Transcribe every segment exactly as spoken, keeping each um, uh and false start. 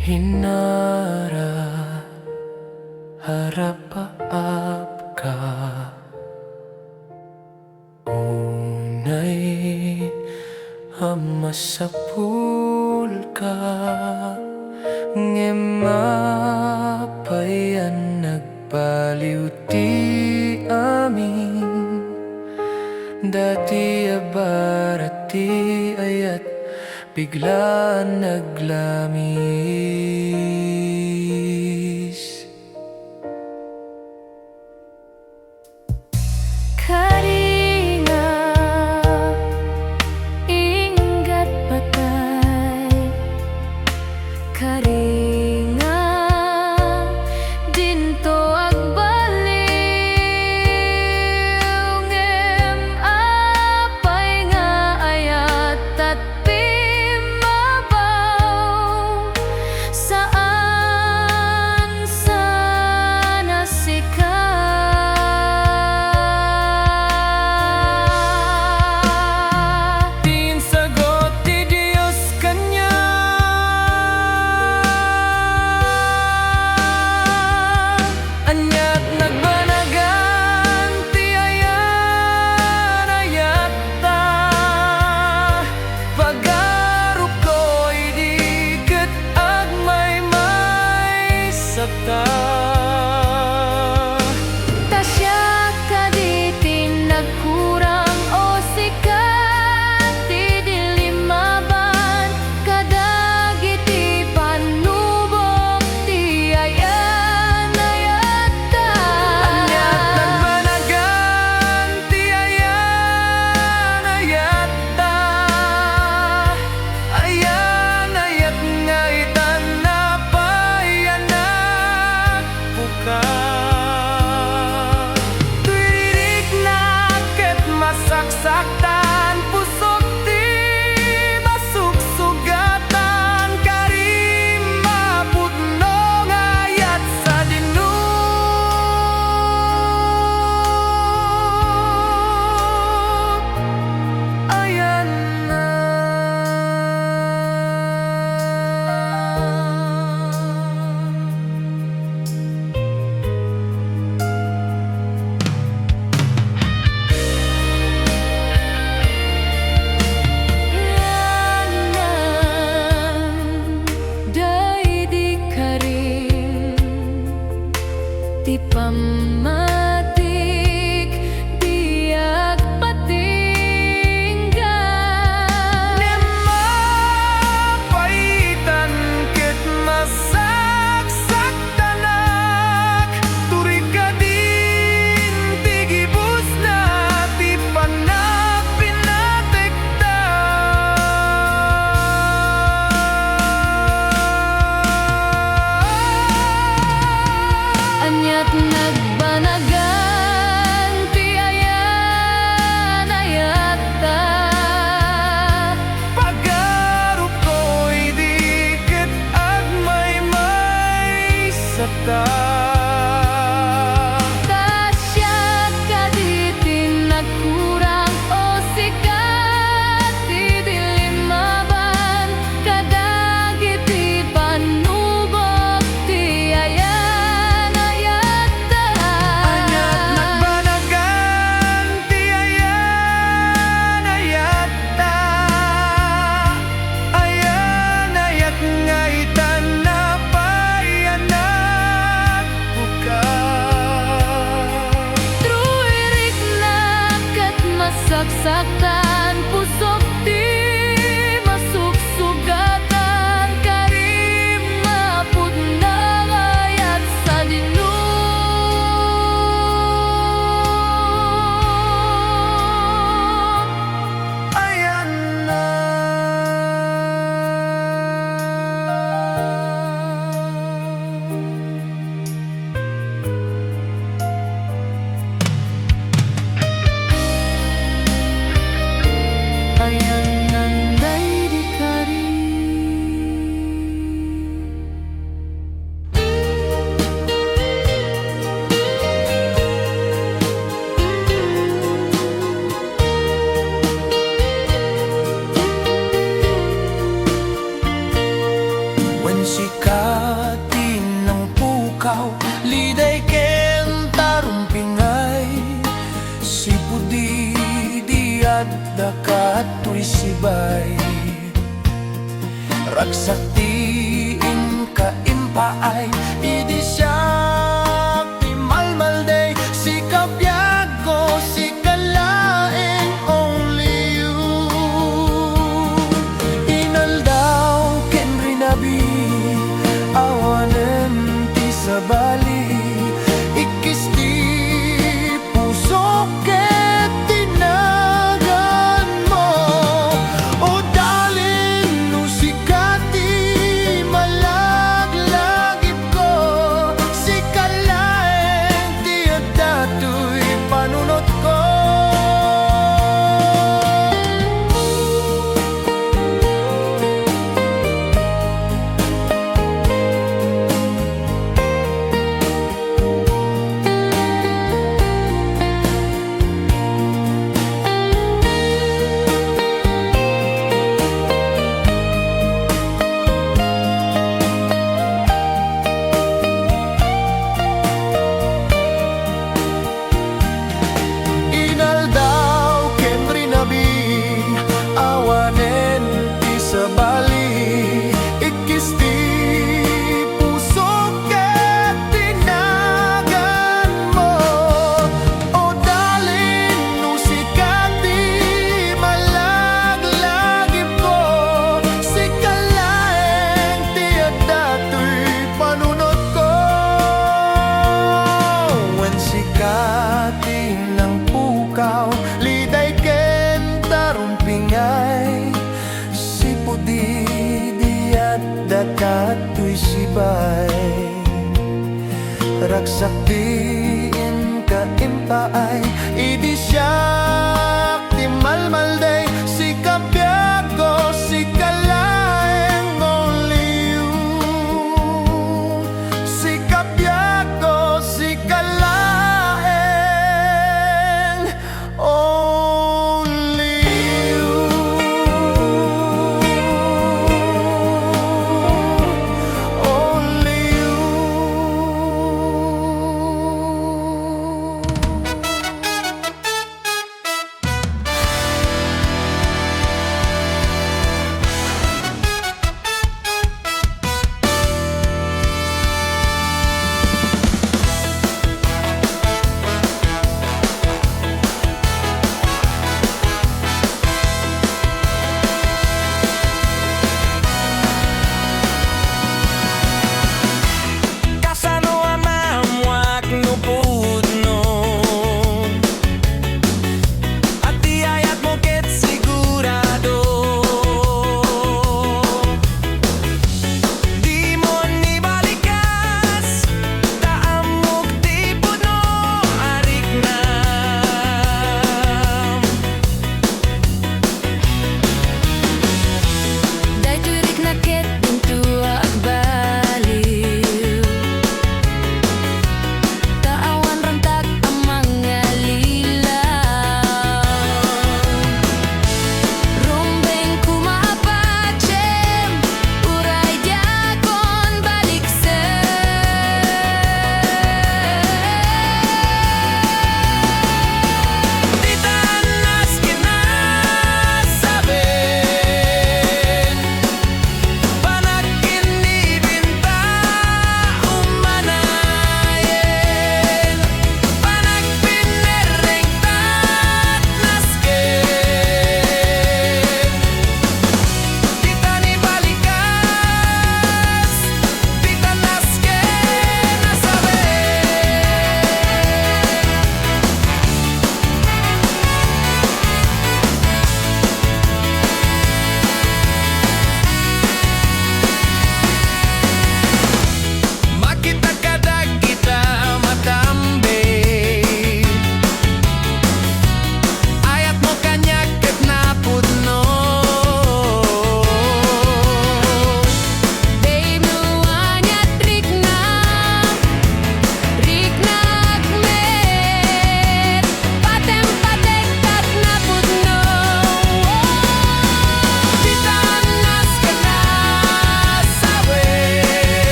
Hinara, arapaapka. Unay a masapulka, ngem apay a nagbaliw ti amin? Dati a bara ti ayat, bigla a naglamis. Kari nga inggat patay, kari nga dinto agbaliw, ngem apay nga ayat ti mabaw? Saan sana sika. Ti insagut ti Dios kaniak. Aniat nagbanagan ti ayan-ayatta. Pagarupko idi ket agmaymaysakta. Ta siak kadi ti nagkurang, o sika ti di limmaban kadagiti pannubok ti ayan-ayatta. Aniat nagbanagan ti ayan-ayatta. Ayan-ayat nga itan, apay a nagbuka. Toy ririknak ket masaksaktan, pusok ti masugsugatan, kari mapudno nga ayat sadino. Ayanna. Daydi karin ti pammatik, diak patinggan. Ngem apay itan ket masaksaktanak, turay kadin ti gibusna ti pannapinatekta. Aniat nagbanagan ti ayan-ayatta. Pagarupko idi ket agmaymaysakta. Ta siak kadi ti nagkurang, o sika ti di limmaban kadagiti pannubok ti ayan-ayatta. Aniat nagbanagan ti ayan-ayatta. Ayan-ayat nga itan, apay a nag Sika ti nangpukaw, liday ken tarumpingay, sipudi di adda katoy sibay. Ragsak ti inka impaay, idi siak ti malmalday, sika biag ko, sika laeng, only you. Inaldaw ken rinabi, awanen ti sabali, ikkis ti pusok ket ti naganmo. O darling, no sika ti malaglagipko, sika laeng ti adda toy panunotko. Inaldaw ken rinabi, awanen ti sabali, ikkis ti pusok ket ti naganmo. O darling, no sika ti malaglagipko, sika laeng ti adda toy panunotko. Wen sika ti nangpukaw, liday ken tarumpingay, sipudi di adda katoy sibay. Ragsak ti inka impaay, idi siak ti malmalday, sika biag ko, sika laeng, only you. Sika biag ko, sika laeng, only you. Only you.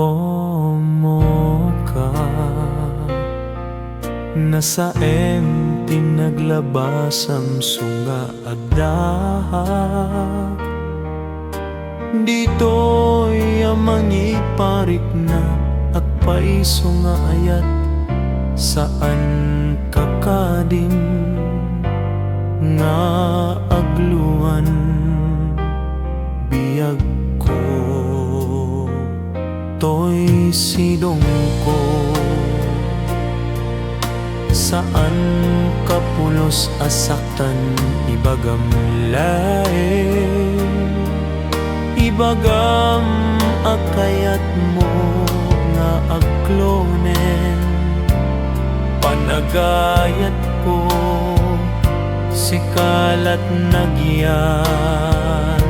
Komoka, nasaem ti naglabasam, sunga addak. Ditoy a mangiparikna, agpaiso nga ayat, saanka kadin nga agluan biagko. Toy sidongko, saanka pulos a saktan, ibagam laeng, ibagam a kayatmo nga agklonen. Panagayatko, sika lat nagian.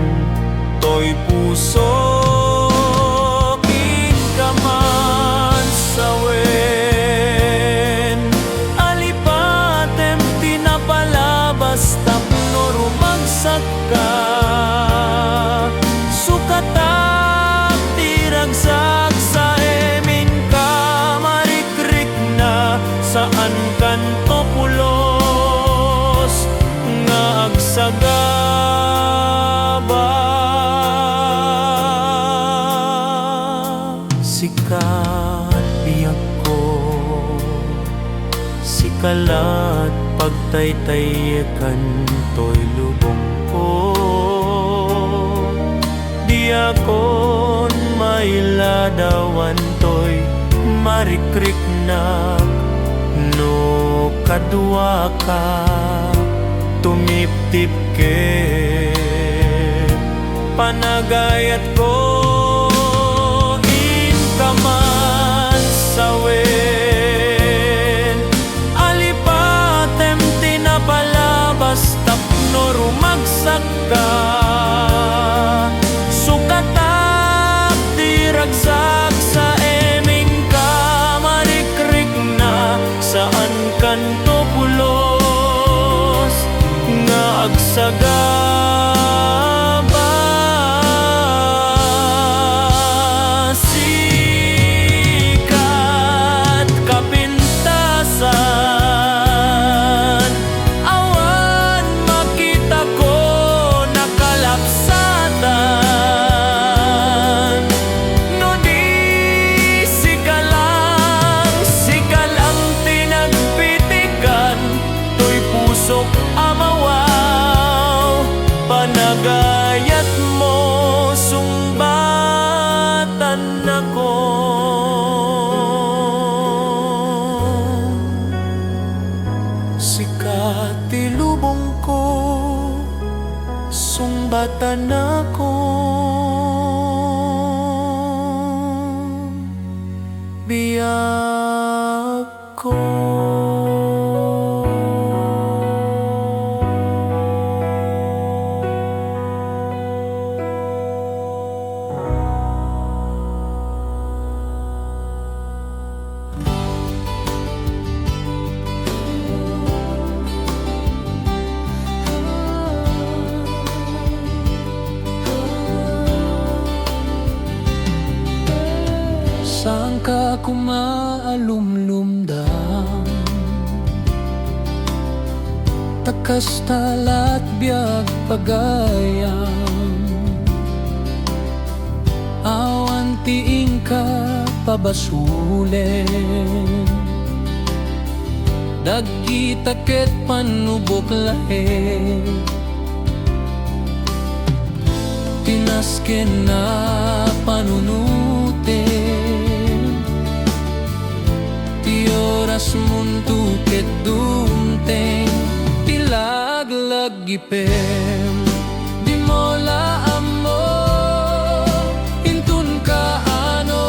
Toy pusok, inka man sawen. Alipatem ti napalabas tapno rumagsakka. Sukatak ti ragsak, saeminka marikrikna, saankanto pulos nga agsagaba. Sika lat biagko, sika lat pagtaytaykan toy lubongko. Diakon mailadawan toy marikriknak no kaduaka tumiptip ket panagayatko. Inka man sawen, alipatem ti napalabas tapno rumagsakka. Sukatak ti ragsak, saeminka marikrikna, saankanto pulos nga agsagaba. Sikat kapintasan, awan makitako nakalapsatan. No di sika lang, sika lang ti nagpitikan, toy pusok a mawaw, panagayatmo sungbatan. Sika ti lubongko, sungbatanakon biagko. Saanka koma a lumlumdam, ta kasta lat biag pagayam. Awan ti inka pabasolen, dagita ket pannubok laeng. Ti nasken a panunotem, ti orasmonto ket dumteng, ti laglag gipem, dimo la ammo inton kaano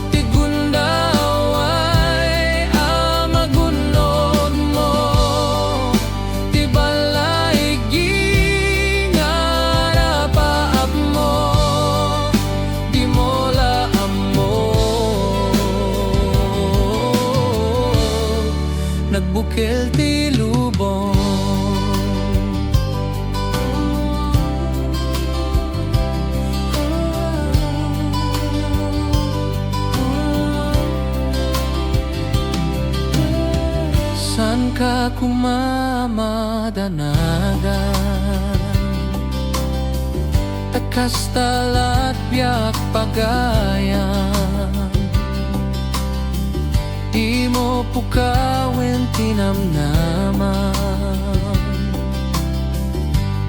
ti gundaway a magunnodmo, ti ballay gingarap a apmo, dimo la ammo. Nagbukel ti lubong, Dika koma madanagan, ta kasta la't biag pagayan. Dimo pukawen ti namnamam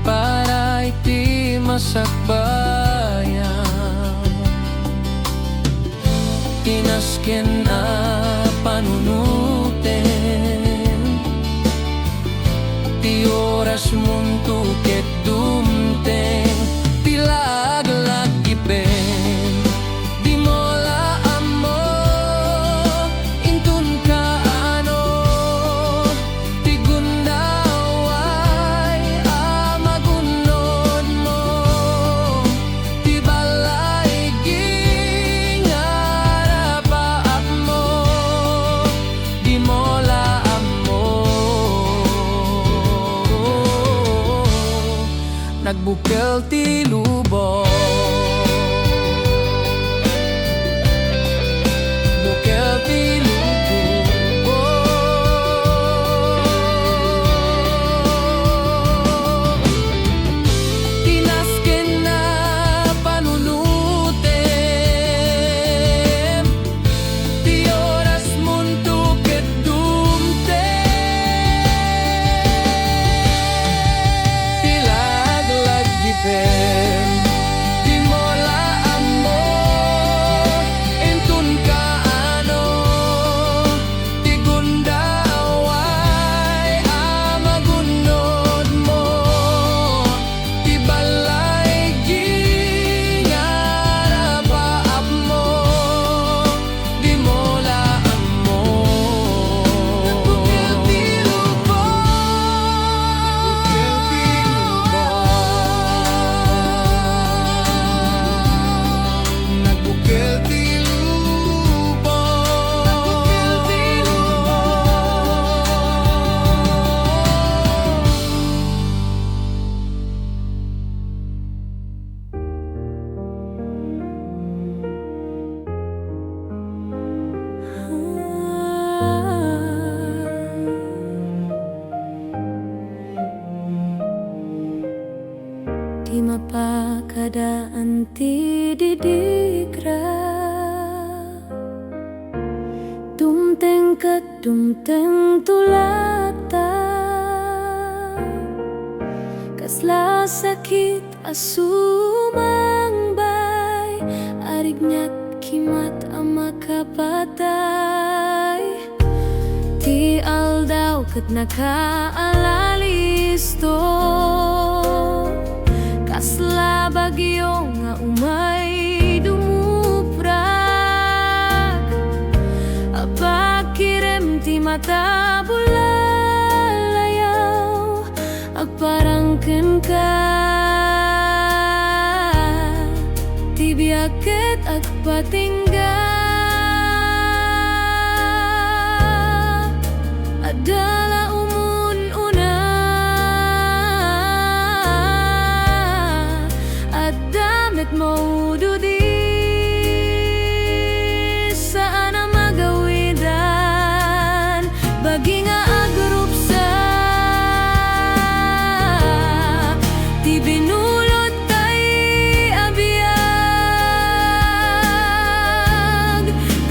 para iti masakbayan. Ti nasken a panunotem, ti orasmonto ket dumteng, ti laglaggipen, dimo la ammo inton kaano ti gundaway a magunnodmo, ti ballaig nga arapaapmo, dimo la ammo. Nagbukel ti lubong. Bukel ti lubong. Ti nasken a panunotem, ti orasmonto ket dumteng, ti laglaggipen, dimo la ammo inton kaano ti gundaway a magunnodmo, ti ballaig nga arapaapmo, dimo la ammo. Nagbukel ti lubong. Nagbukel ti lubong. Di mapakadaan ti didigra. Dumteng ket dumteng to latta. Kasla sakit a sumangbay, arigniat kimat a makapatay. Ti aldaw ket nakaalisto, kasla bagyo nga umay dumuprak. Apagkirem ti mata, bulalayaw, agparang kenka. Ti biag ket agpatingga, adda la umun-una, adda met maududi. Saan a magawidan, bagi nga agrupsa ti binulot tay a biag,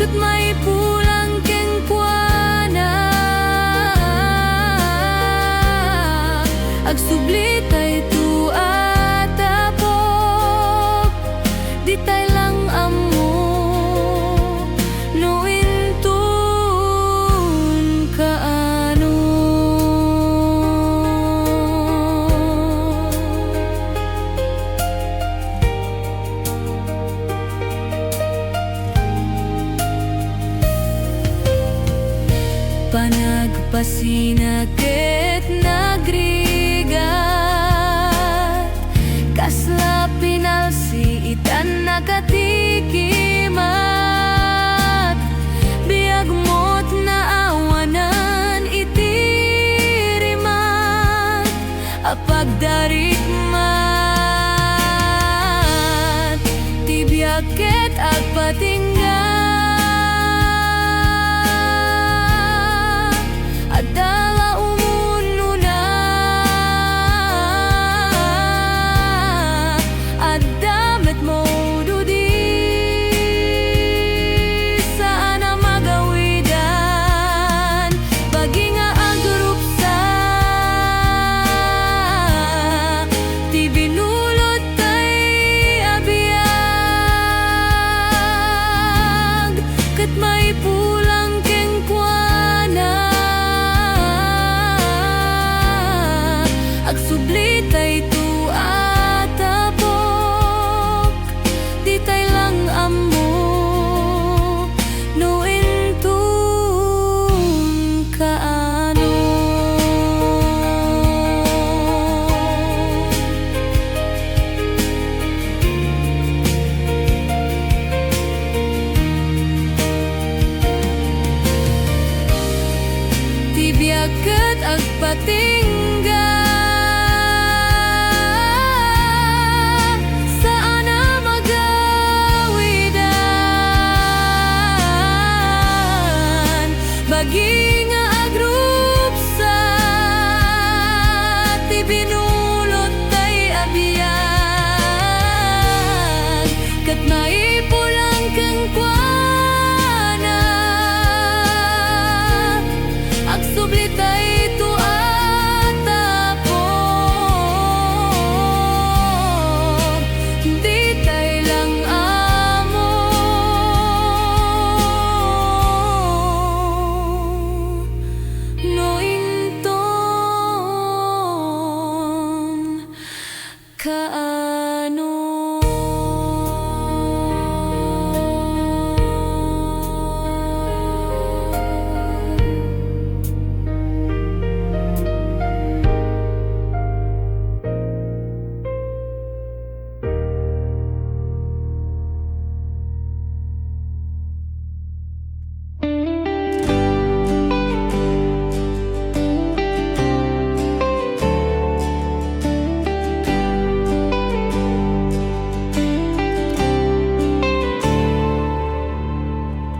ket maipulang kenkuana. Agsubli tay to a tapok, ditay lang ammo no inton kaano. Panagpasina ket nagrigat, kasla pinalsi itan nakatikimat. Biag met naawanan iti rimat a pagdarikmat. Ti biag ket agpatingga, adda la Daytoy a tapok, ditay lang ammo no inton kaano. Ti biag ket agpatingga, saan a magawidan, bagi nga agrupsa ti binulot tay a biag, ket maipulang kenkuana. Agsubli daytoy a tapok, ditay lang ammo no inton kaano.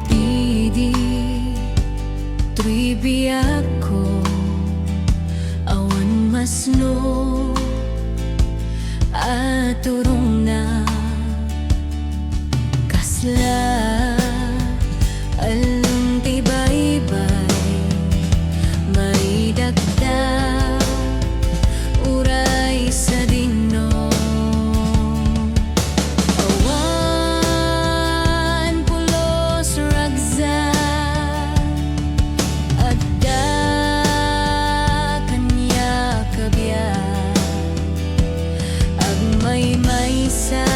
Idi toy biagko, awan masno a turongna. Kasla allun ti baybay, maidakdak uray sadino. Awan pulos ragsak, adda kaniak a biag. Agmaymaysa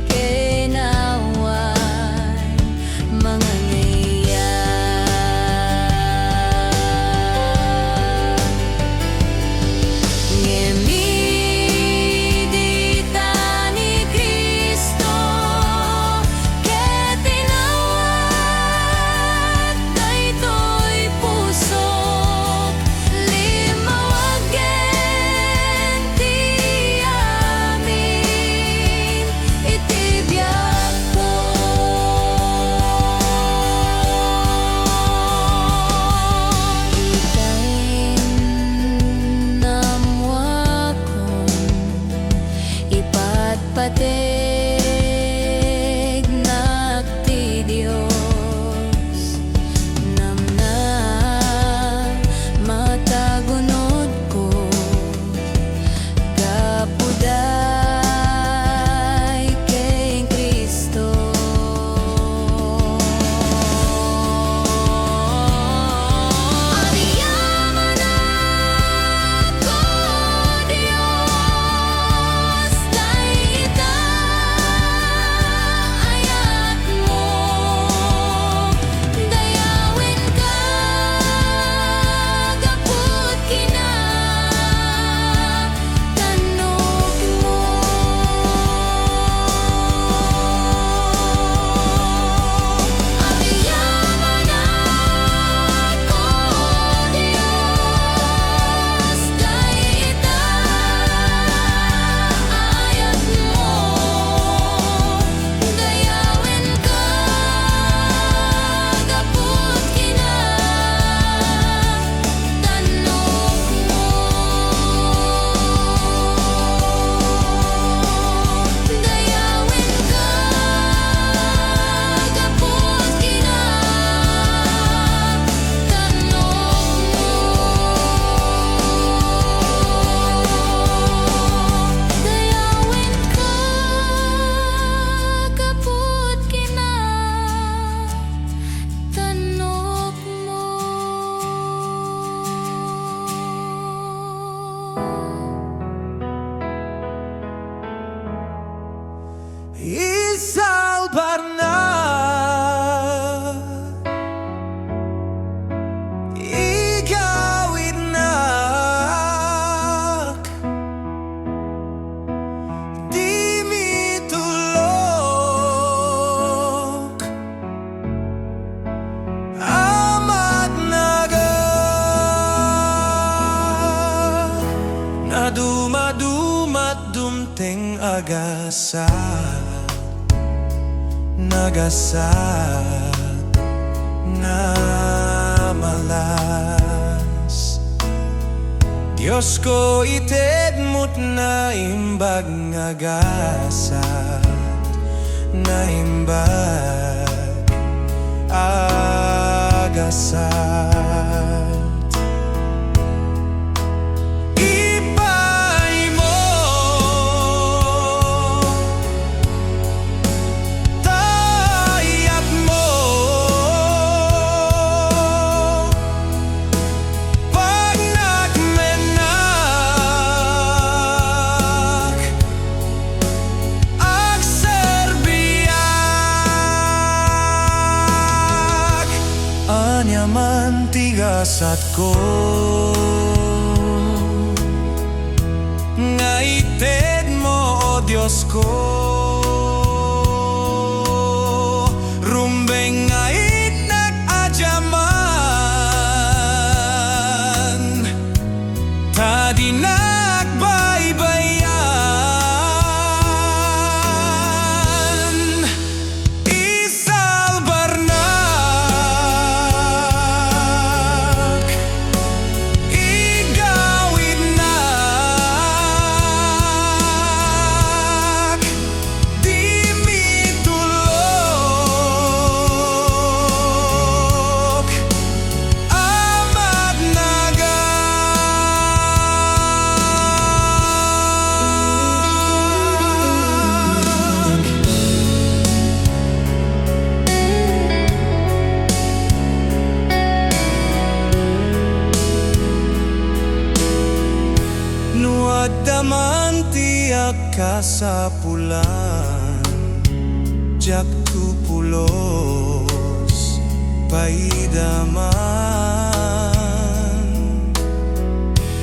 ken awan Dumadumat dumteng a gasat, nagasat, namalas. Diosko, itedmo't naimbag nga gasat, naimbag a gasat. Ipaaymo, tayatmo, pagnakmennak, agserbiak. Ania man ti gasatko nga itedmo, O Diosko, rumbeng nga itnak a diaman, ta dinak baybayan. Isalbarnak, igawidnak, dimi tulok a matnagak. No adda man ti agkasapulan, diakto pulos pay daman.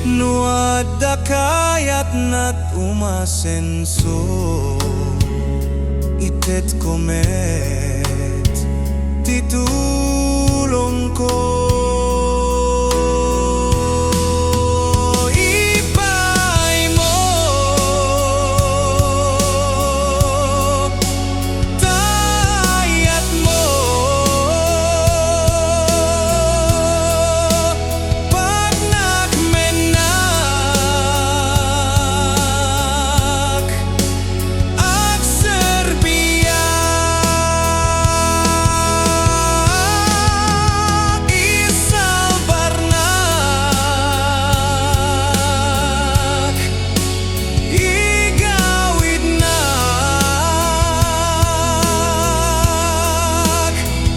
No adda kayatna't umasenso, itedko met ti tulongko. Ipaaymo, tayatmo, pagnakmennak, agserbiak, isalbarnak, igawidnak,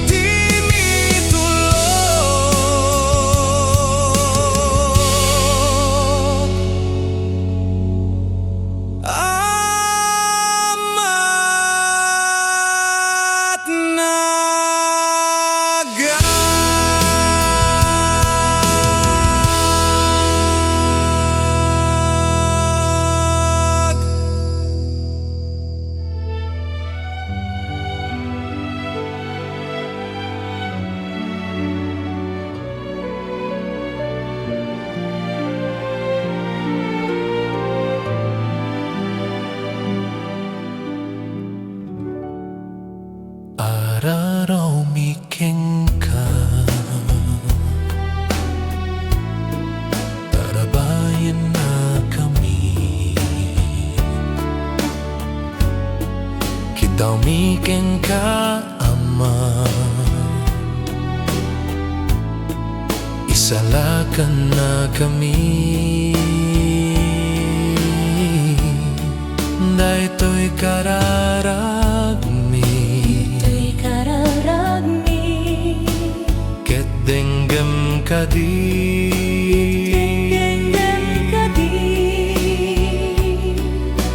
dimi tulok a matnagak. Ararawmi kenka, tarabayennakami. Kitawmi kenka, Ama, isalakannakami. Daytoy kararagmi. Daytoy kararagmi. Ket denggem kadi. Ket denggem kadi.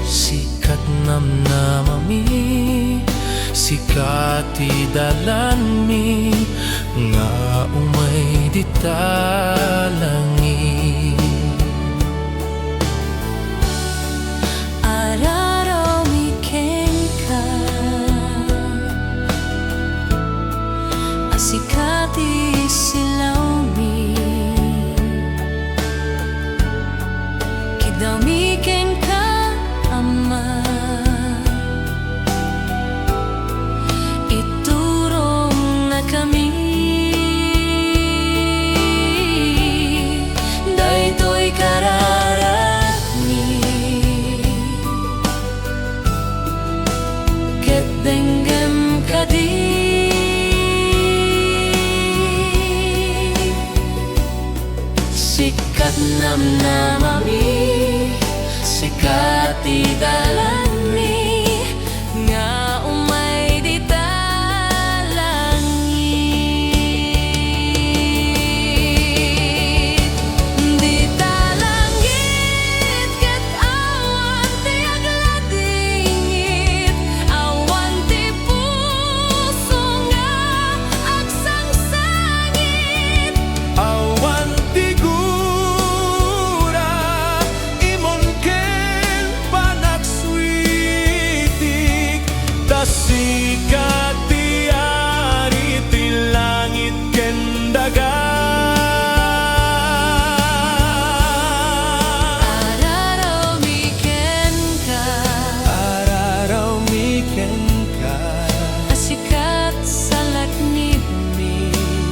Sika ti namnamami, sika ti dalanmi, nga umay dita langit. Ararawmi kenka, a sika ti silawmi, ket Dawmi kenka, Ama, iturongna kami. Daytoy kararagmi, ket denggem kadi. Sika ti namnamami, sika ti dalanmi, nga umay dita langit. Dita langit ket awan ti agladingit, awan ti puso nga agsangsangit. Awan ti gura, imon ken panagsuitik, ta sika ti Ari ti langit ken daga. Ararawmi kenka. Ararawmi kenka. A sika ti salaknibmi.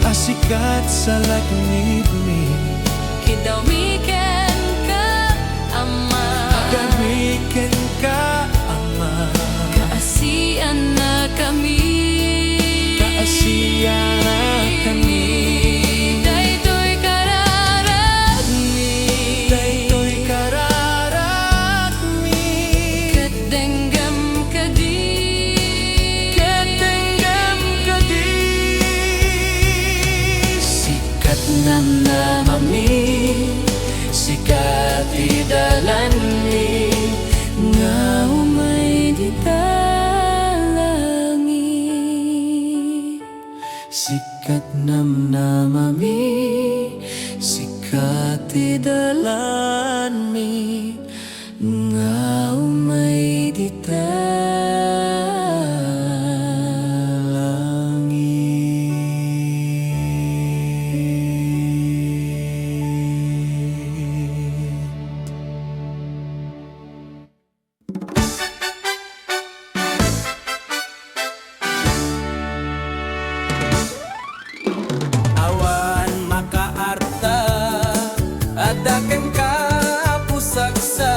A sika ti salaknibmi. Kidawmi kenka, Ama. Kidawmi kenka, Ama. Kaasianna kami. Kaasianna kami. Daytoy kararagmi. Daytoy kararagmi. Ket denggem kadi. Ket denggem kadi. Sika ti namnamami, sika ti dalanmi, nga umay dita langit. Sika ti namnamami, sika ti dalanmi, nga umay dita langit. Awan makaarta, adda kenka, Apo Sagsa.